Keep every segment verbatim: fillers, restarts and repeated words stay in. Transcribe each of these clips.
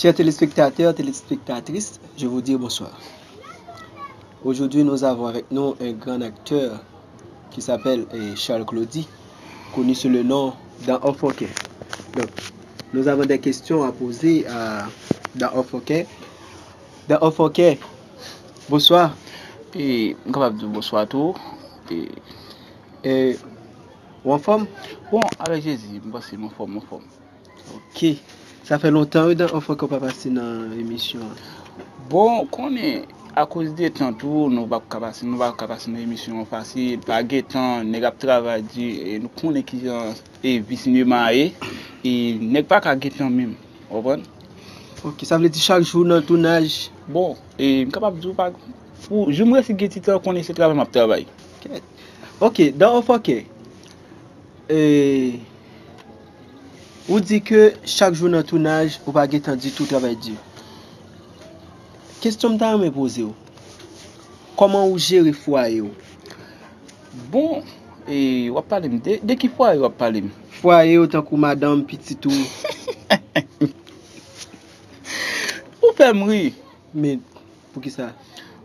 Chers téléspectateurs, téléspectatrices, je vous dis bonsoir. Aujourd'hui, nous avons avec nous un grand acteur qui s'appelle eh, Charles Claudy, connu sous le nom d'An Ofòkè. Donc, nous avons des questions à poser à Dan Ofòkè. Dan Ofòkè, bonsoir. E m kapab di w bonswa tou. E, e, ou anfòm? Bon, avèk Jezi, m panse m anfòm, m anfòm. Ok. Sa fè lontan, wi, Dan Ofòkè ou pa pase nan emisyon an. Bon, konnen, akoz de tan tou, nou pa ka pase, nou pa ka pase nan emisyon an fasil. Pa gen tan, nèg ap travay di, e nou konnen kijan e vi sinema a ye. E nèg pa ka gen tan menm, w konprann? Ok, sa vle di chak jou nan tounaj? Bon, e m kapab di w pa, pou jou m resi gen ti tan, konnen se travay m ap travay. Ok, Dan Ofòkè. E, ou di ke chak jou nan tounaj, ou pa gen tan ditou, travay di. Kesyon m ta renmen poze w, kòman ou jere fwaye w? Bon, e, w ap pale m de, de ki fwaye w ap pale m? Fwaye w tankou madanm, pitit ou. Ou fè m ri. Men, poukisa?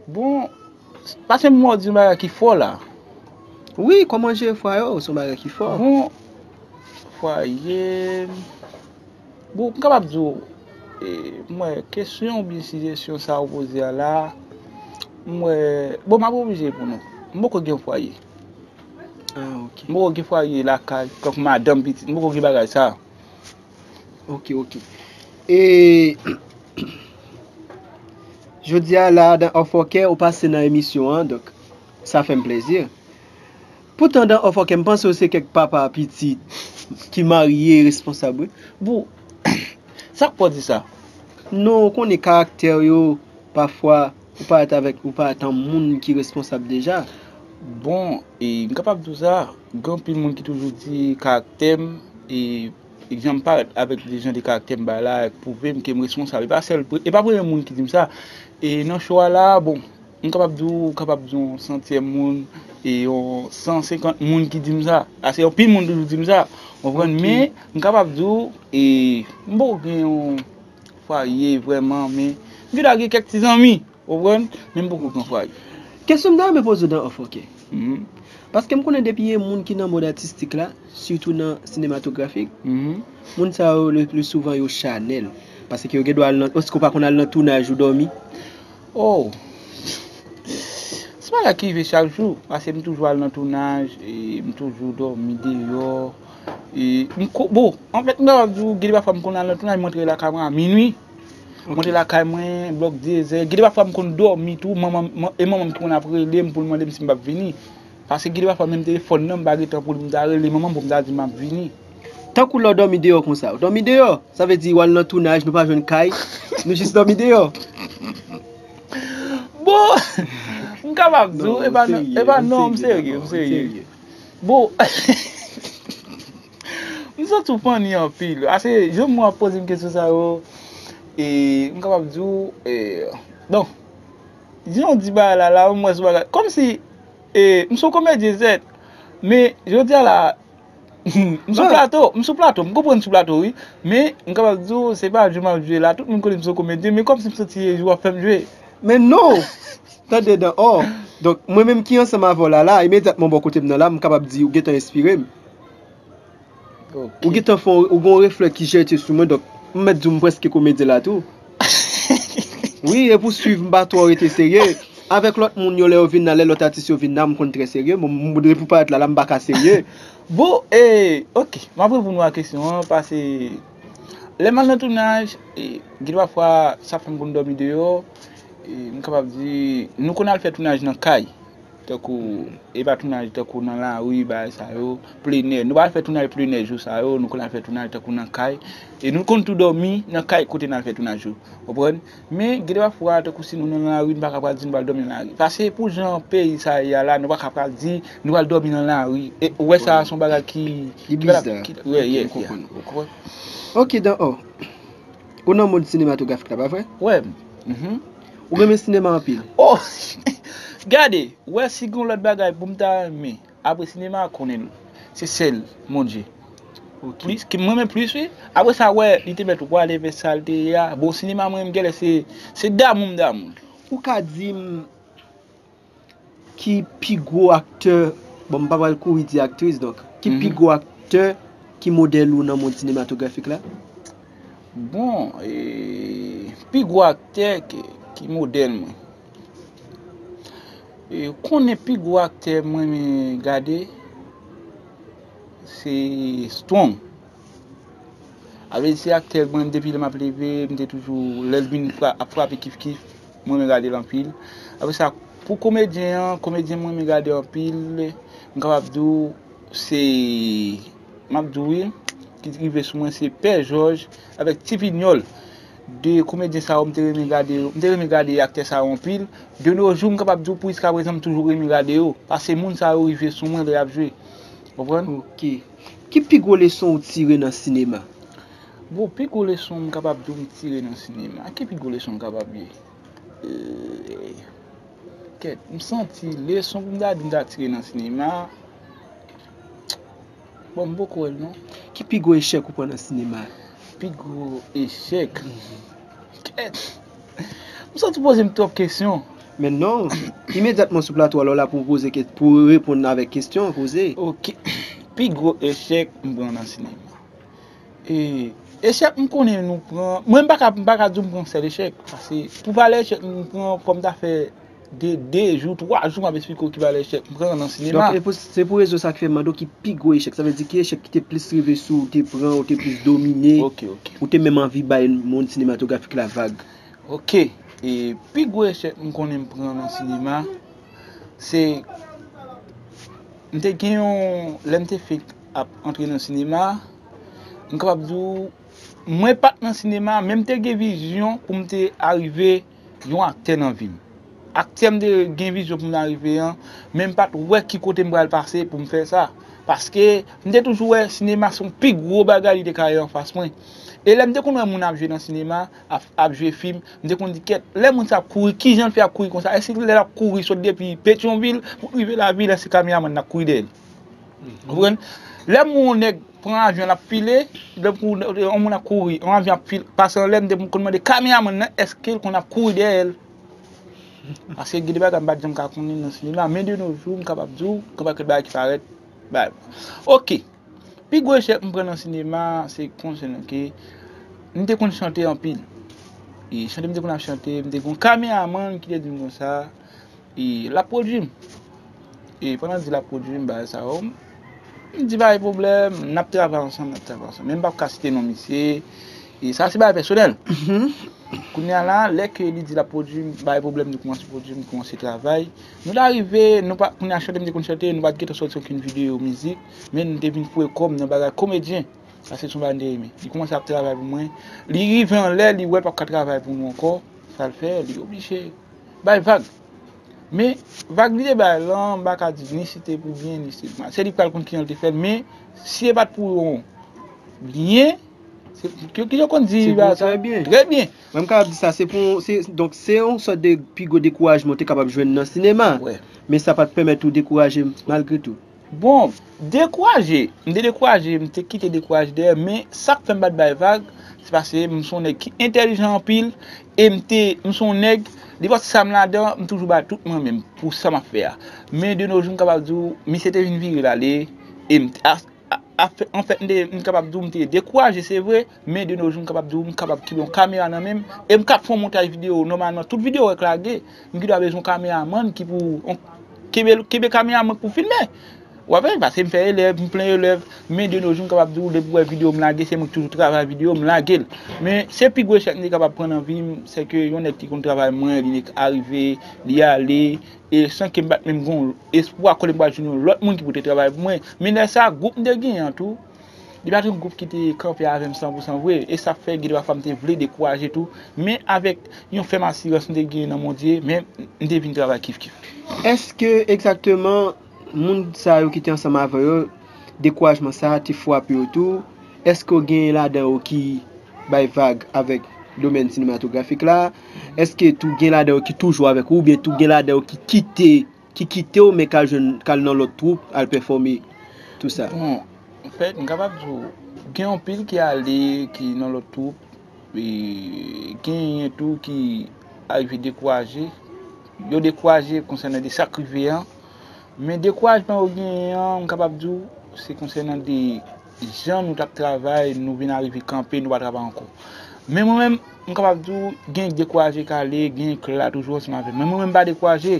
Bon, paske m wè w di yon bagay ki fò la. Wi, kòman jere fwaye w, se yon bagay ki fò. Bon, fwaye m. Bon, m kapab di w, e, m wè kesyon oubyen sijesyon sa ou poze a la, m wè, bon, m ap oblije reponn ou. M poko gen fwaye. Ah, ok. M poko gen fwaye lakay, tankou madanm, pitit, m poko gen bagay sa. Ok, ok. E, jodi a la, Dan Ofòkè, ou pase nan emisyon an, donk, sa fè m plezi. Poutan, Dan Ofòkè, m panse w se kèk papa pitit ki marye, responsab, wi. Bon, sa k fè w di sa? Non, ou konnen karaktè yo, pafwa, ou parèt avèk, ou parèt an moun ki responsab deja. Bon, e, m kapab di w sa, gen anpil moun ki toujou di karaktè m, e, e jan m parèt avèk de jan de karaktè m bay la, pwouve m ke m responsab. E pa sèl, e pa premye moun ki di m sa. E nan show a la, bon, m kapab di w, kapab di yon santyèm moun, e yon san senkant moun ki di m sa. Ase anpil moun toujou di m sa, w konprann? Ok. Men, m kapab di w, e m poko gen yon fwaye vrèman, men m gentan gen kèk ti zanmi, w konprann? Men m poko gen fwaye. Kesyon m ta renmen poze w, Dan Ofòkè. Mhm. Paske m konnen depi gen moun ki nan mond atistik la, sitou nan sinematografik, mhm, moun sa yo, le pli souvan, yo chanèl. Paske yo gen dwa al nan, èske w pa konn al nan tounaj ou dòmi? Oh! Se bagay ki rive chak jou, paske m toujou al nan tounaj, e m toujou dòmi deyò. E m ko-, bon, anfèt, m kapab di w, gen de pafwa m konn al nan tounaj, m rantre lakay mwen a minui. M rantre lakay mwen, blòk dezè. Gen de pafwa m konn dòmi tou, manman m, e manman m ki konn ap rele m pou l mande m si m p ap vini. Paske gen de pafwa menm telefòn nan, m pa gen tan pou m ta rele manman m pou m ta di m ap vini. Tankou lè w dòmi deyò konsa. W dòmi deyò, sa vle di w al nan tounaj, nou pa jwenn kay, nou jis dòmi deyò. Bon, m kapab di w, e pa non, e pa non, m serye, m serye. Bon, m santi w funny anpil. Ase, jan moun ap poze m kesyon sa yo, e, m kapab di w, e, bon, jan w di bagay la, la, m wè sou bagay. Kòmsi, e, m se yon komedyen, sèt. Men, jodi a la, m sou plato, m sou plato, m konprann sou plato, wi. Men, m kapab di w, se pa jwe m ap jwe la. Tout moun konnen m se yon komedyen, men kòmsi m santi e jwe w ap fè m jwe. Men non! Tande, Dan, oh! Donk, mwen menm ki ansanm avè w la, la, imedyatman bò kote m nan la, m kapab di ou gentan enspire m. Ok. Ou gentan fè yon, ou gen yon reflè ki jete sou mwen, donk, m mèt di w m prèske komedyen la tou. Wi, e pou swiv, m pa twò rete serye. Avèk lòt moun yo, lè yo vin la, lè lòt atis yo vin la, m konn trè serye. Mwen, m, depi w parèt la, la, m pa ka serye. Bon, e, ok, m ap reponn ou a kesyon an, paske lè m al nan tounaj, e, gen de pafwa, sa fè m konn dòmi deyò, e, m kapab di, nou konn al fè tounaj nan kay. Tankou, e pa tounaj tankou nan lari, bagay sa yo, plenè. Nou pa al fè tounaj plenè jou sa yo, nou konn al fè tounaj tankou nan kay. E nou konn tou dòmi nan kay kote n al fè tounaj yo. Konprann? Men, gen de pafwa, tankou si nou nan lari, nou pa ka pral di nou pral dòmi nan lari. Paske pou jan peyi sa ye a la, nou pa ka pral di nou pral dòmi nan lari. E ou wè sa, se yon bagay ki, ki bizar. Ki, yeah, yeah, yeah. Ou konprann? Ou konprann? Ok, Dan, oh. Ou nan mond sinematografik la, pa vre? Wè. Mhm. Ou renmen sinema anpil? Oh! Gade, wè si gen yon lòt bagay pou m ta renmen, apre sinema, konnen l. Se sèl Bondye. Ok. Plis, ke m renmen plis, wi. Apre sa, wè, li te mèt wale vè sa l te ye a. Bon, sinema, mwen, m genlè, se, se damou m damou l. Ou ka di m ki pi gwo aktè, bon, m pa pral kouri di aktris, donk, ki pi Mhm. gwo aktè ki modèl ou nan mond sinematografik la? Bon, e, pi gwo aktè ki, ki modèl mwen. E, konnen pi gwo aktè mwen renmen gade, se Strong. A vle di se aktè mwen depi lè m ap leve, m te toujou, lè l vin fra-, ap frape kif kif, mwen renmen gade l anpil. Apre sa, pou komedyen an, komedyen mwen renmen gade anpil, m kapab di w se, m ap di w wi, ki rive sou mwen se Pè Jòj avèk Ti Pinyòl. De komedyen sa yo, m te renmen gade yo, m te renmen gade aktè sa yo anpil. De nos jours, m kapab di w pou jiska prezan, m toujou renmen gade yo. Paske moun sa yo rive sou mwen lè y ap jwe. Konprann? Ok. Ki pi gwo leson ou tire nan sinema? Bon, pi gwo leson m kapab di w m tire nan sinema. Ki pi gwo leson m kapab ye? Eh, kèt, m santi leson pou m ta di m ta tire nan sinema. Bon, m poko wè l non. Ki pi gwo echèk ou pran nan sinema? Pi gwo echèk? Kèt. M santi w poze m twòp kesyon. Men non, imedyatman sou plato a, lè w la pou w poze ke-, pou w reponn avèk kesyon, poze. Ok. Pi gwo echèk m pran nan sinema. E, echèk m konnen nou pran, mwen m pa ka, m pa ka di w m pran sèl echèk. Paske pou pale echèk m pran, fò m ta fè de, de jou, twa jou m ap esplike w ki pale echèk m pran nan sinema. Donk, e pou, se pou rezon sa ki fè m mande w ki pi gwo echèk. Sa vle di ki echèk ki te plis rive sou ou, te pran, ou te plis domine, Ok, ok. ou te menm anvi bay mond sinematografik la vag? Ok. E pi gwo echèk m konnen m pran nan sinema, se m te gen yon, lè m te fenk ap antre nan sinema, m kapab di w, mwen pa t nan sinema, men m te gen vizyon pou m te arive yon aktè nan vi m. Aktè m te gen vizyon pou m arive an, men m pa t wè ki kote m pral pase pou m fè sa. Paske m te toujou wè sinema se yon pi gwo bagay li te ka ye anfas mwen. E lè m te konn wè moun ap jwe nan sinema, ap, ap jwe fim, m te konn di, "Kèt, lè moun sa ap kouri, kijan l fè ap kouri konsa? Èske lè l ap kouri sot depi Petyonvil pou rive Lavil, èske kameramann nan ap kouri dèyè l?" Ou konprann? Lè m wè yon nèg pran avyon, l ap file, lè m kou-, yon moun ap kouri, yon avyon ap fil-, pase anlè, m te konn mande kameramann nan, èske l konn ap kouri dèyè l? Paske gen de bagay m pa t janm ka konnen nan sinema, men de nos jours, m kapab di w, gen pakèt bagay ki parèt, bay. Ok. Pi gwo echèk m pran nan sinema, se konsènan ke m te konn chante anpil. E chante m te konn ap chante, m te gen yon kameramann ki te di m konsa, e l ap pwodui m. E pandan l di l ap pwodui m, bagay sa yo, m di pa gen pwoblèm, n ap travay ansanm, n ap travay ansanm. Men m p ap ka site non misye, e sa se bagay pèsonèl. Kounye a la, lè ke li di l ap pwodui m, pa gen pwoblèm, nou kòmanse pwodui m, nou kòmanse travay. Nou ta rive, nou pa, kounye a chante m te konn chante, nou pa t gentan sòti okenn videyo mizik, men nou te vin foure kò m nan bagay komedyen. Sa se yon bagay m te renmen. Li kòmanse ap travay pou mwen. Li rive anlè, li wè l p ap ka travay pou nou ankò. Sa l fè, li oblije bay vag. Men, vag li te bay lan, m pa ka di ni si te pou byen, ni si te pou mal. Se li k pral konn kijan l te fè l, men si e pa t pou yon byen, se, ki, ki yo konn di Se pou bagay sa? Trè byen. Trè byen. Mwen, m kapab di sa, se pou, se, donk, se yon sòt de pi gwo dekourajman w te kapab jwenn nan sinema. Wè. Men sa pa t pèmèt ou dekouraje malgre tou. Bon, dekouraje, m te dekouraje, m te kite dekouraje dèyè, men sa k fè m pa t bay vag, se paske m se yon nèg ki entèlijan anpil, e m te, m se yon nèg, nenpòt sa m ladan, m toujou bay tout mwen menm pou sa m ap fè a. Men de nos jours, m kapab di w, misye te vin vire l ale, e m, a, a, a, anfèt, m te, m kapab di w, m te dekouraje, se vre, men de nos jours, m kapab di w, m kapab kenbe yon kamera nan men m, e m kab fè yon montaj videyo, nòmalman, tout videyo w wè k lage, m gen dwa bezwen yon kameramann ki pou, yon, kenbe, kenbe kamera mwen pou filme. W ap wè, paske m fè elèv, m plen elèv, men de nos jours, m kapab di w, depi w wè videyo m lage, se mwen ki toujou travay videyo, m lage l. Men, se pi gwo echèk m te kapab pran nan vi m, se ke yon nèg ki konn travay mwen, li arive, li ale, e san ke m pa t menm gen espwa kote m pral jwenn yon lòt moun ki pou te travay pou mwen. Men lè sa, gwoup m te genyen an tou, li pa t yon gwoup ki te kanpe avè m san pou san vre, e sa fè gen de fwa m te vle dekouraje tou, men avèk yon fèm asirans m te genyen nan Bondye, men m te vin travay kif kif. Èske egzakteman moun sa yo ki te ansanm avè yo, dekourajman sa a te frape yo tou? Èske w gen ladan yo ki bay vag avèk domèn sinematografik la? Èske tou gen ladan yo ki toujou avèk ou, oubyen tou gen ladan yo ki kite, ki kite w, men k al jwenn, k al nan lòt twoup, al pèfòme, tou sa? Bon, Anfèt, m kapab di w, gen anpil ki ale, ki nan lòt twoup, e genyen tou ki arive dekouraje. Yo dekouraje konsènan de sa k rive an. Men dekourajman yo genyen an, m kapab di w, se konsènan de jan nou t ap travay, nou vin arive kanpe, nou pa travay ankò. Men mwen menm, m kapab di w, gen dekouraje k ale, gen k la toujou ansanm avè m. Men mwen menm, m pa dekouraje.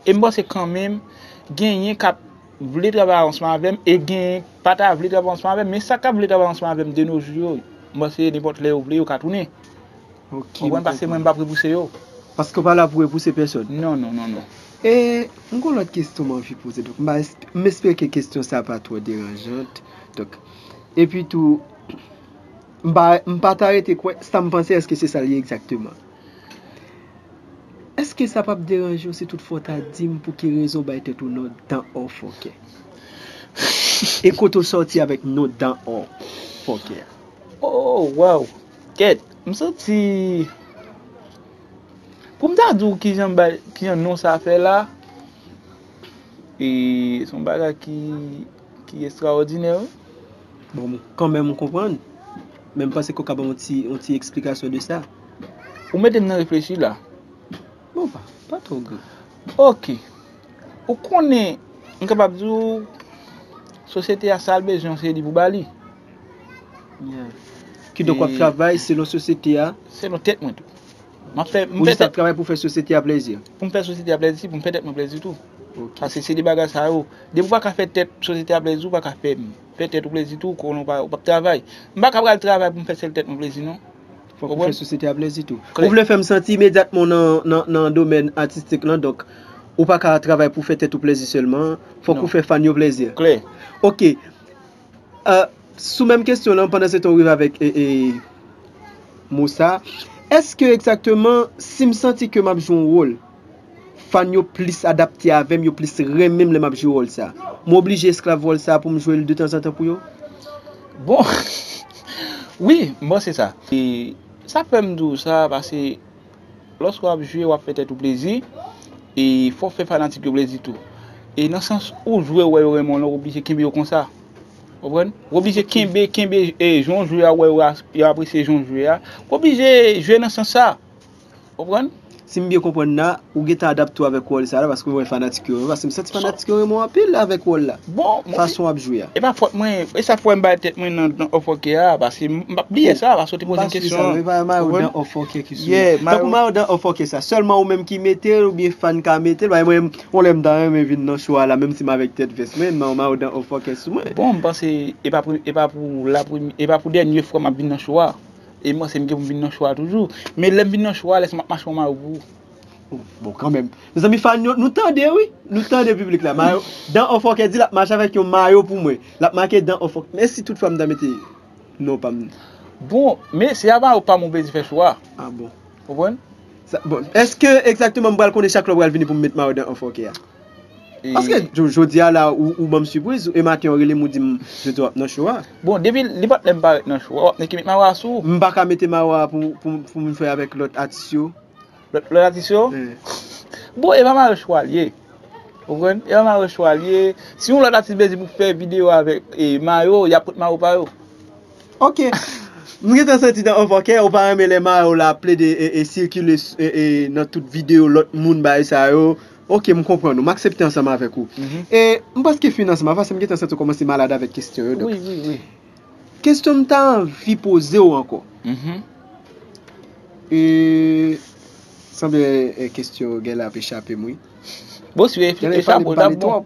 E m panse kanmenm, genyen k ap vle travay ansanm avè m, e genyen k pa ta vle travay ansanm avè m. Men sa k ap vle travay ansanm avè m de nos jours yo, m panse nenpòt lè yo vle, yo ka tounen. Ok, m konprann, paske mwen, m p ap repouse yo. Paske w pa la pou repouse pèsòn. Non, non, non, non. E m gon lòt kesyon m anvi poze. Donk, m pa esp- m espere ke kesyon sa pa twò deranjant. Donk, epi tou, m pa, m pa ta rete kwè, sa m panse, èske se sa l ye egzakteman? Èske sa p ap deranje w si toutfwa w ta di m pou ki rezon w bay tèt ou non dan ò fòkè? E kote w sòti avèk non dan ò fòkè a? Oh, waw! Kèt, m santi, pou m ta di w kijan bay, kijan non sa fè la, e se yon bagay ki, ki estrawòdinè, wi. Bon, kanmenm, m konprann. Men m panse ke w ka ban m yon ti, yon ti eksplikasyon de sa. Ou mete m nan reflechi la. Bon, pa, pa twò grav. Ok. Ou konnen, m kapab di w, sosyete a, sa l bezwen, se li pou ba li. Yeah. Kidonk, w ap travay selon sosyete a. Selon tèt mwen tou. M ap fè, m Ou fè jis ap tèt travay pou fè sosyete a plezi. Pou m fè sosyete a plezi, pou m fè tèt mwen plezi tou. Ok. Paske se de bagay sa yo. Depi w pa ka fè tèt sosyete a plezi, ou pa ka fè, fè tèt ou plezi tou, konnen w pa, ou p ap travay. M pa ka pral travay pou m fè sèl tèt mwen plezi, non. Fòk ou fè sosyete a plezi tou. Klè. Ou vle fè m santi imedyatman w nan, nan, nan domèn atistik lan, donk, ou pa ka travay pou fè tèt ou plezi sèlman, fòk ou fè fan yo plezi. Klè. Ok. Euh, sou menm kesyon lan, pandan se tan ou rive avèk e, e, mo sa, èske egzakteman, si m santi ke m ap jwe yon wòl, fan yo plis adapte avè m, yo plis renmen m lè m ap jwe wòl sa, m oblije esklav wòl sa pou m jwe l de tanzantan pou yo? Bon, wi, m panse sa. E sa fè m di w sa, paske lòske w ap jwe, w ap fè tèt ou plezi, e fò w fè fanatik yo plezi tou. E nan sans ou jwe, ou wè yo renmen w lan, ou oblije kenbe yo konsa. Ou konprann? Ou oblije kenbe, kenbe, e, jan w jwe a, ou wè yo a- yo apresye jan w jwe a. Ou oblije jwe nan sans sa. Ou konprann? Si m byen konprann la, ou gentan adapte w avèk wòl sa la, paske w wè fanatik yo renmen, paske m santi fanatik yo renmen w anpil avèk wòl la. Bon, mwen, fason w ap jwe a. E pa fòt mwen, e sa fè m bay tèt mwen nan, nan ò fòkè a, paske m, m p ap bliye sa, paske w te poze m kesyon an. Ou pa swiv sa non, e pa mayo dan ò fòkè ki sou mwen. Tankou mayo dan ò fòkè sa, sèlman ou menm ki mete l, oubyen fan ka mete l, paske mwen, yon lè m ta renmen vin nan show a la, menm si m avèk tèt vès mwen, men mayo dan ò fòkè sou mwen. Bon, m panse e pa pou, e pa pou la premye, e pa pou dènye fwa m ap vin nan show a. E m panse m gen pou m vin nan show a toujou. Men lè m vin nan show a, lè sa m ap mache yon mayo pou ou. Bon, kanmenm. Mezanmi, fan yo, nou tande, wi. Nou tande piblik la. Mayo, dan ò fòkè di l ap mache avèk yon mayo pou mwen. L ap make dan ò fòkè. Men si toutfwa m ta mete non pa m. Bon, men se a mayo pa m ou bezwen fè show a. Ah bon. Ou konprann? Sa, bon, èske egzakteman m pral konnen chak lè w pral vini pou m met mayo dan ò fòkè a? E paske jo- jodi a la, ou, ou ban m sipriz, e maten w rele m, ou di m, jodi w ap nan show a. Bon, depi li pa t lè m parèt nan show a, w ap nèk met mayo a sou ou. M pa ka mete mayo a pou, pou, pou m fè avèk lòt atis yo. Lòt, lòt atis yo? Wi. Bon, e pa mayo show a l ye. Ou konprann? E pa mayo show a l ye. Si yon lòt atis bezwen pou fè videyo avèk, e, mayo, y ap pot mayo pa yo. Ok. M gentan santi dan ò fòkè, ou pa renmen lè mayo la ap plede e, e, sikile s- e, e, nan tout videyo lòt moun bay sa yo. Ok, m konprann ou. M aksepte ansanm avèk ou. Mhm. E m prèske fin ansanm avè w, paske m gentan santi w kòmanse malad avèk kesyon yo. Donk, wi, wi, wi. Kesyon m ta anvi poze w ankò. Mhm. E, sanble, e, kesyon gen la ap echape m, wi. Bon, si yo echape w, l ap bon.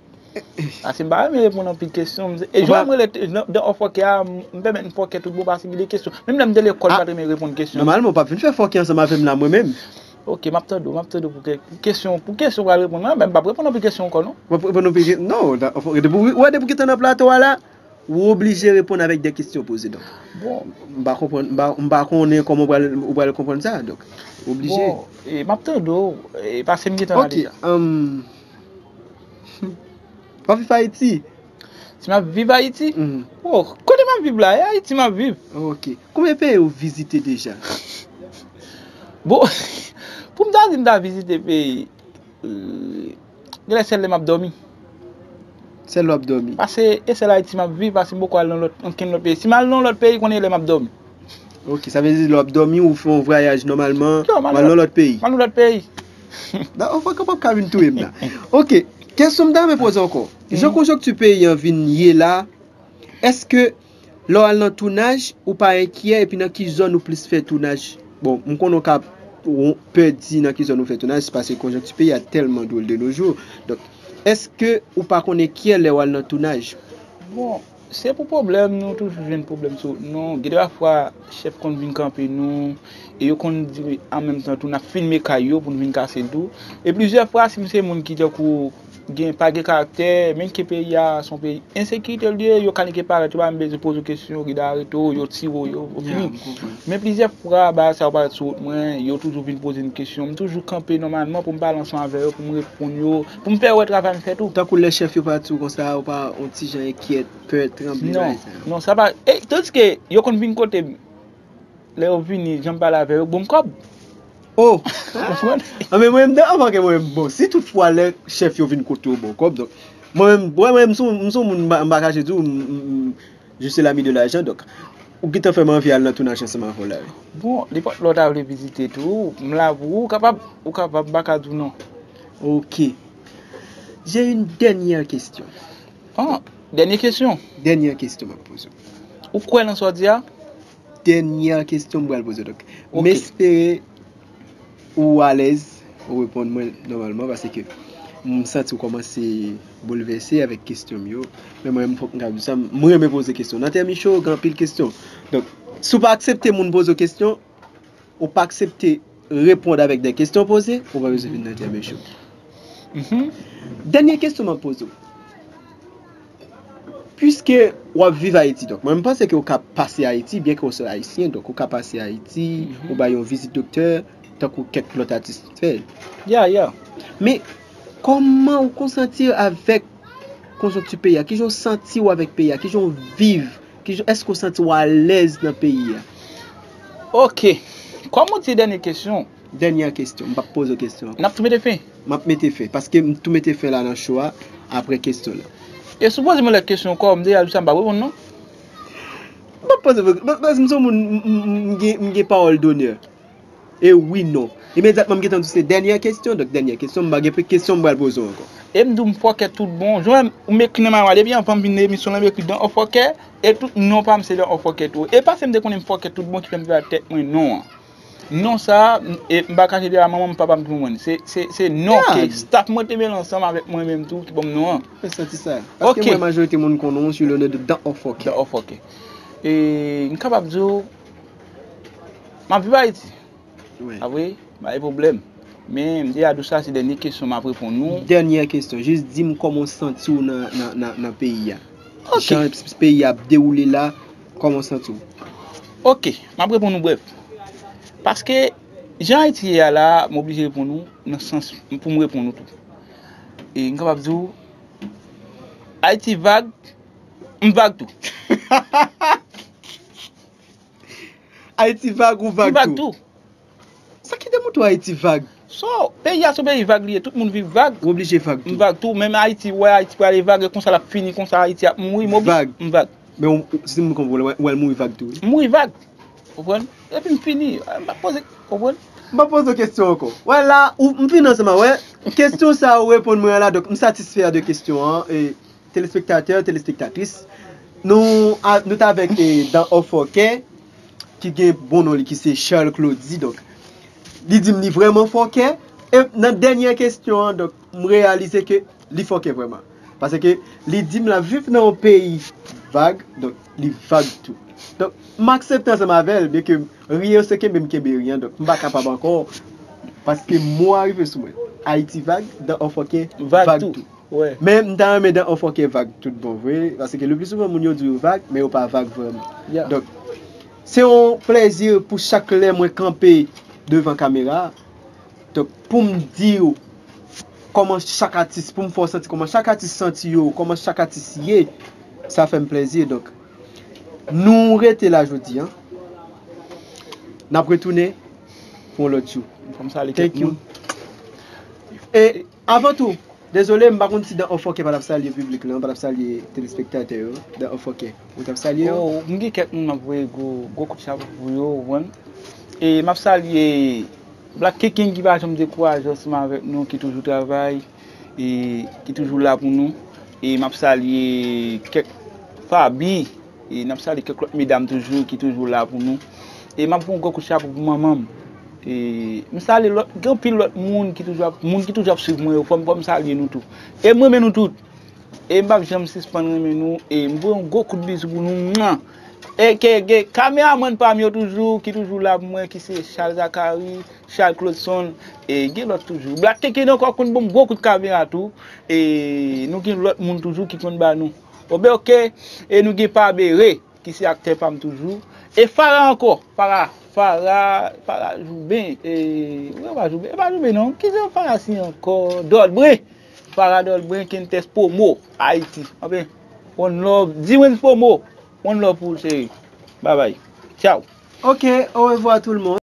Paske m pa renmen reponn anpil kesyon. E jan m rele nan, nan ò fòkè a, m pèmèt m fòkè tout bon paske gen de kesyon. Menm lè m te lekòl, m pa t renmen reponn kesyon. Nòmalman, ou pa vin fè fòkè ansanm avè m la, mwen menm. Ok, m ap tande w, m ap tande w pou ke- pou kesyon, pou kesyon w pral reponn mwen, men m p ap reponn anpil kesyon ankò, non. W ap reponn anpil ke- non, w wè, depi w gentan nan plato a la, ou oblije reponn avèk de kesyon poze, donk. Bon. M pa konprann, m pa, m pa konnen kòman ou pral, ou pral konprann sa, donk, oblije. Bon, e, m ap tande w, e, paske m gentan la deja. Ok, w ap viv Ayiti? Si m ap viv Ayiti? Mhm. Oh, kote m ap viv la, e Ayiti m ap viv. Ok. Konbyen peyi ou vizite deja? Bon, pou m ta di m ta vizite peyi, euh, genlè sèl lè m ap dòmi. Sèl lè w ap dòmi. Pase e sèl Ayiti m ap viv, pase m poko al nan lòt, ankenn lòt peyi. Si m al nan lòt peyi, konnen lè m ap dòmi. Ok, sa vle di lè w ap dòmi, ou fè yon vwayaj nòmalman, Yo, m w al al nan lòt peyi. M al nan lòt peyi. Da, ou pa kapab ka vin touye m la. Ok, kesyon m ta renmen poze ankò. Jan konjonkti peyi an vin ye la, èske lè w al nan tounaj, ou pa enkyè epi nan ki zòn ou plis fè tounaj? Bon, m konnen w ka w- pè di nan ki zòn ou fè tounaj, se paske konjonkti peyi a tèlman dwòl de nos jours. Donk, èske ou pa konnen enkyè lè w al nan tounaj? Bon, se pou pwoblèm, nou toujou jwenn pwoblèm sou wout nou. Gen de fwa, chèf konn vin kanpe nou, e yo konn di an menm tan tou, n ap filme kay yo pou n vin kase l tou. E plizyè fwa, si m se moun ki tankou gen pa gen karaktè, menm ke peyi a se yon peyi ensekirite l ye, yo ka nèk parèt, yo pa menm bezwen poze w kesyon, yo gentan arete w, yo tire w, yo, yo fini. Men plizyè fwa, bagay sa yo parèt sou wout mwen, yo toujou vin poze m kesyon. M toujou kanpe nòmalman pou m pale ansanm avè yo, pou m reponn yo, pou m fè wè travay m fè tou. Tankou lè chèf yo pati w konsa, ou pa yon ti jan enkyèt, pè, tranble, Non, non, sa pa. E, tandiske yo konn vin kote m, lè yo vini, jan m pale avè yo, yo ban m kòb. Oh! Anben mwen menm, anvan ke mwen menm, bon, si tout fwa lè chèf yo vin kote w ban w kòb, donk, mwen menm, mwen menm, m se yon moun, m pa kache di w, m, m, m, je suis l'ami de l'argent, donk, ou gentan fè m anvi al nan tounaj ansanm avè w la, wi. Bon, nenpòt lè w ta vle vizite tou, m la pou ou, ou kapab, ou kapab, m pa ka di w non. Ok. J'ai une dernière question. Ah, dènye kesyon. Dènyè kesyon m ap poze w. Ou kwè nan sa w di a? Dènyè kesyon m pral poze w. Donk, m espere ou alèz, ou reponn mwen nòmalman, paske m santi w kòmanse boulvèse avèk kesyon m yo. Men mwen, m fòk m ka di sa, m renmen poze kesyon. Nan T M Show, gen anpil kesyon. Donk, si w pa aksepte moun poze w kesyon, ou pa aksepte reponn avèk de kesyon poze, ou pa bezwen vin nan T M Show. Dènyè kesyon m ap poze w. Piske w ap viv Ayiti, donk, mwen, m panse ke w ka pase Ayiti, byen ke w se Ayisyen, donk, ou ka pase Ayiti, ou bay yon vizit doktè, tankou kèk lòt atis fè l. Ya, ya. Men, kòman ou konsanti avèk konjonkti peyi a? Kijan w santi w avèk peyi a? Kijan w viv? Kijan, èske w santi w alèz nan peyi a? Ok. Kòm ou di dènyè kesyon, Dènyè kesyon, m p ap poze w kesyon ankò. N ap tou mete fen. M ap mete fen, paske m tou mete fen la nan show a, apre kesyon la. E si w poze m lòt kesyon ankò, m deja di sa, m p ap reponn non. M p ap poze w, paske m se yon moun, m, m, m, m gen, m gen pawòl donè. E wi, non. Imedyatman, m gentan di w se dènyè kesyon, donk dènyè kesyon, m pa gen plis kesyon m pral poze w ankò. E m di w m fòkè tout bon. Jan ou m ekri nan mama, depi anvan m vin nan emisyon lan, m ekri dan an fòkè, e tout non pa m se dan an fòkè tou. E paske m te konnen m fòkè tout bon ki fè m di ba tèt mwen non an. Non sa, m- e m pa kache devan manman m, papa m ki ban mwen. Se, se, se non ke staff mwen te mele ansanm avèk mwen menm tou ki ban m non an. Mwen santi sa. Paske Ok. Mwen, majorite moun konnen w sou le non de Dan an fòkè. Dan an fòkè. E m kapab di w, m ap viv Ayiti. Wi. A vre, pa gen pwoblèm. Men m deja di w sa, se dènye kesyon m ap reponn ou. Dènyè kesyon, jis di m kòman w santi w nan, nan, nan, nan peyi a. Ok. Jan peyi a ap dewoule la, kòman w santi w? Ok, m ap reponn ou brèf. Paske, jan Ayiti ye a la, m oblije reponn ou nan sans pou m reponn ou tou. E m kapab di w, Ayiti vag, m vag tou. Ayiti vag ou vag tou? M vag tou. Sa ki demontre w Ayiti vag? So, peyi a se yon peyi vag li ye, tout moun viv vag. Ou oblije vag M tou. Vag tou, menm Ayiti, wè Ayiti prale vag, e konsa l ap fini, konsa Ayiti ap mouri, m oblije Vag. M vag. Men ou- si m konprann, ou al mouri vag tou, wi. M mouri vag. Konprann? Epi m fini. M pa poze, konprann? M pa poze w kesyon ankò. Wè la, ou, m fin ansanm, wè. Kesyon sa ou reponn mwen la, donk m satisfè de kesyon an. E, telespektatè, telespektatris, nou, a, nou t avèk e, Dan an fòkè, ki gen bon non li, ki se Charles Claudy, donk, li di m li vrèman fòkè, e nan dènyè kesyon an, donk, m reyalize ke li fòkè vrèman. Paske li di m l ap viv nan yon peyi vag, donk, li vag tou. Donk, m aksepte ansanm avè l, byen ke ri yo se kenbe m kenbe ri an, donk, m pa kapab ankò, paske mo a rive sou mwen. Ayiti vag, Dan an fòkè vag tou. Men m ta renmen Dan an fòkè vag tout bon vre, paske le pli souvan moun yo di yo vag, men yo pa vag vrèman. Donk, se yon plèzi pou chak lè mwen kanpe devan kamera. Donk, pou m di w kòman chak atis, pou m fè w santi kòman chak atis santi yo, kòman chak atis ye, sa fè m plèzi. Donk, nou rete la jodi a. N ap retounen pou yon lòt jou. Fò m salye kèk Thank you. Moun. E avan tou, Dezole, m pa konn si Dan Anfòkè pa t ap salye piblik lan, pa t ap salye telespektatè yo. Dan Anfòkè, ou t ap salye yo? Oh, m gen kèk moun m ap voye gwo, gwo kout chapo pou yo, ou konprann. E m ap salye Black King ki pa janm dekouraje ansanm avèk nou, ki toujou travay, e ki toujou la pou nou. E m ap salye kèk Fabi, e n ap salye kèk lòt medam toujou ki toujou la pou nou. E m ap voye yon gwo kout chapo pou manman m. E m salye lòt, gen anpil lòt moun ki toujou ap, moun ki toujou ap swiv mwen yo, fò m, fò m salye nou tou. E m renmen nou tout. E m p ap janm sispann renmen nou. E m voye yon gwo kout bizou pou nou. Mwa! E ke gen kameramann pa m yo toujou, ki toujou la pou mwen, ki se Charles Zachary, Charles Claudson, e gen lòt toujou. Black King ankò konn ban m gwo kout kamera tou. E nou gen lòt moun toujou ki konn ba nou. Oben, oke, e nou gen Pabere, ki se aktè pa m toujou. E Fara ankò, Fara, Fara, Fara Jouben, e, ou pa Jouben, e pa Jouben non, ki se Fara si ankò, Dòlbre, Fara Dòlbre, Kentes Promo, Ayiti. Anben, one love, Diwens Promo, one love pou ou cheri. Bye bye, tchaw. Ok, orevwa tout le monde.